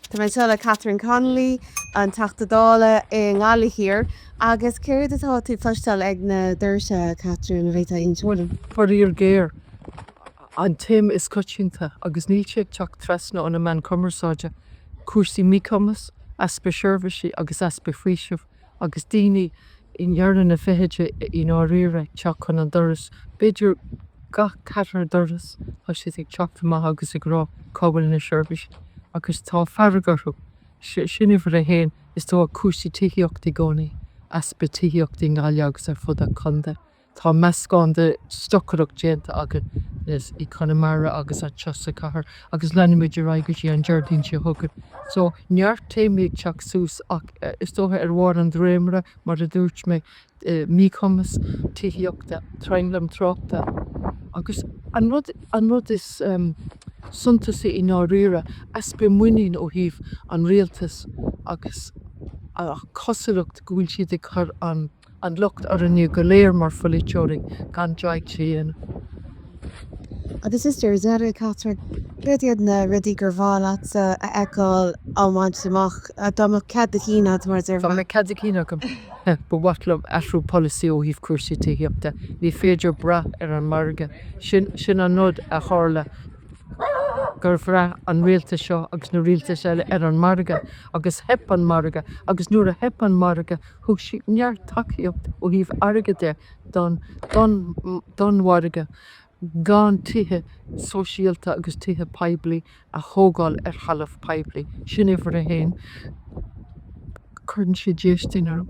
Tá mé anseo le Catherine Connolly, an Teachta Dála i nGaillimh Thiar. Agus céard atá tú ag cloisteáil ag na doirse, Catherine, an bhféadfá a inse dom? Faraor géar, an téama is coitianta, agus níl sé ag teacht trasna ó na meáin cumarsáide, cúrsaí míchumas, easpa seirbhísí agus easpa faoisimh. agus daoine i ndeireadh na fichidí i ndáiríre ag teacht chun an dorais, b'fhéidir gach ceathair doras, tá siad ag teacht amach agus ag rá cá bhfuil na seirbhísí agus tá fearg orthu. Sin uimhir a haon. Is dócha cúrsaí tithíochta i gcónaí, easpa tithíochta i nGaillimh agus ar fud an chontae. Tá meascán de stocaireacht déanta againn i Conamara agus anseo sa chathair agus leanfaimid ar aghaidh go dtí an Déardaoin seo chugainn. So, neart téamaí ag teacht suas ach is dócha ar bharr an dréimire, mar a dúirt mé, míchumas, tithíochta, tranglam tráchta agus an rud, an rud is suntasaí i ndáiríre, easpa muinín ó thaobh an rialtais agus an chosúlacht go bhfuil siad ag cur an. an locht orainne go léir mar pholaiteoirí gan deighilt a dhéanamh. Agus is ar deireadh, Catherine, céard iad na rudaí gur mhaith leatsa a fheiceáil á mbaint amach, dá mbeadh cead do chinn agat, mar a déarfá? Dá mbeadh cead a cinn agam, ba mhaith liom athrú polasaí ó thaobh cúrsaí tithíochta. Ní féidir brath ar an margadh. Sin, sin an rud a tharla, gur bhraith an rialtas seo agus na rialtais eile ar an margadh agus theip an margadh agus nuair a theip an margadh, Thug siad neart tacaíocht ó thaobh airgid de don don mhargadh gan tithe sóisialta agus tithe poiblí a thógáil ar thalamh poiblí. Sin uimhir a haon. Cuireann sé déistin orm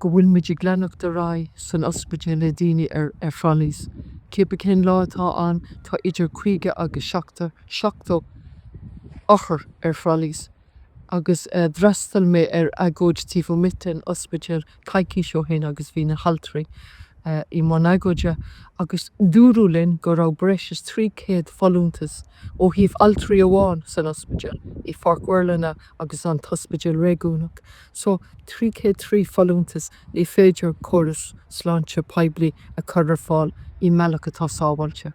go bhfuil muid ag leanacht ar aghaidh san ospidéal le daoine ar ar trolleys. Cibé cén lá atá ann tá idir 50 agus 70 othar ar trolleys. agus d'fhreastail mé ar agóid taobh amuigh den ospidéal coicís ó shin agus bhí na haltraí i mbun agóide agus dúradh linn go raibh breis is 300 folúntas ó thaobh altraí amháin san ospidéal i Pháirc Wearlana agus an t-ospidéal réigiúnach. So 303 folúntas, ní féidir córas sláinte poiblí a chur ar fáil i mbealach atá sábháilte.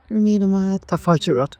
Go raibh míle maith agat. Tá fáilte romhat.